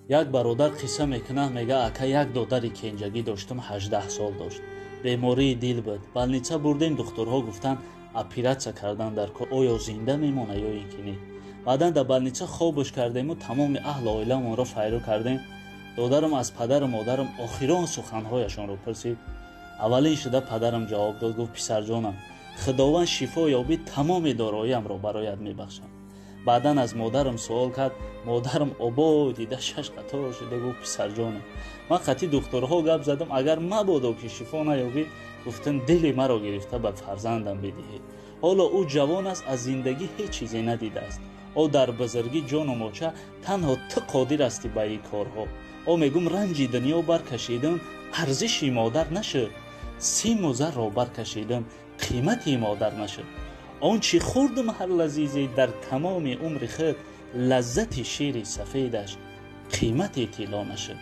Як бародар қисса мекунад, мега: «Ака, як додари кенҷагӣ доштам, 18 сол дошт, бемории дил буд. Больница бурдем, духтурҳо гуфтанд, оператсия кардан дар кор, оё зинда мемонад ё ин ки не. Баъдан дар больница хобуш кардему тамоми аҳлу оиламонро файрӯ кардем. Додарам аз падару модарам охирон суханҳояшонро пурсид. Аввалин шуда падарам ҷавоб дод, гуфт: «Писарҷонам, Худованд шифо ёбӣ, тамоми дороиамро бароят мебахшам». Баъдан аз модарам суол кард. Модарам обой дида, шаш қатор шуда гуфт: «Писарҷонам, ман қати духтурҳо гап задам, агар мабодо ки шифо наёбӣ, гуфтам, дили маро гирифта ба фарзандам бидиҳед. Ҳоло ӯ ҷавон аст, аз зиндагӣ ҳеҷ чизе надидааст. О, дар бузургӣ, ҷону моча, танҳо ту қодир ҳастӣ ба ин корҳо. О, мегум, ранҷи дунё баркашидам, арзиши модар нашуд. Симу зарро баркашидам, қимати модар нашуд. Он чӣ хӯрдум ҳар лазизе дар тамоми умри худ, лаззати шири сафедаш қимати тилло нашуд».